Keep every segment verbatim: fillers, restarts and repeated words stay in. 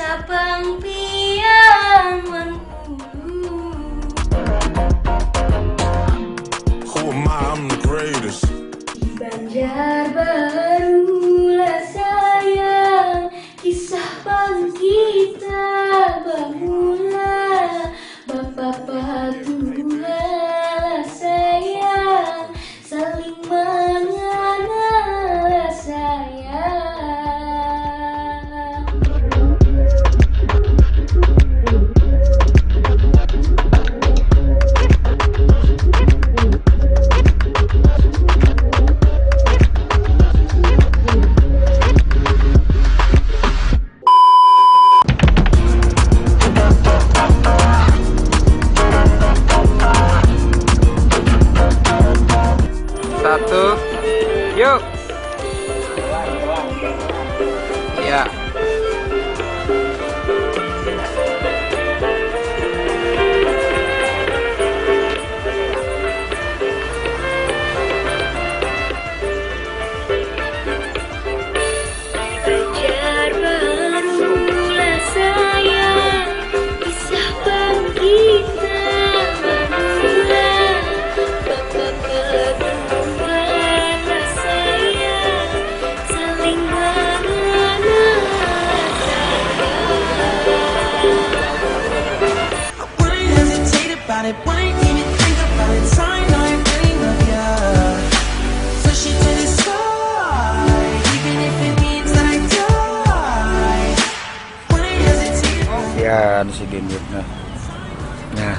Sapang pian wan ulu. Who am I? I'm the greatest. Di Banjarbaru lah sayang, kisah pang kita bamula. Bapa patuha lah sayang, saling mangana lah sayang. Satu, yuk. Ya. Banjarbaru lah sayang, kisah pang kita bamula. Bapa patuha lah sayang, saling mangana lah sayang. Wouldn't hesitate about it, wouldn't even think about it. Sorry, no, I really love ya. So she turned the sky, even if it means that I die. Wouldn't hesitate about it. Ya, anu si Gendut nah. Nah.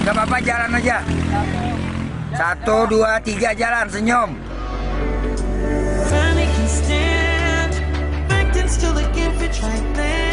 Gak apa-apa, jalan aja. Satu, dua, tiga, jalan, senyum. Finally can stand. Back then, still a gift, it's right there.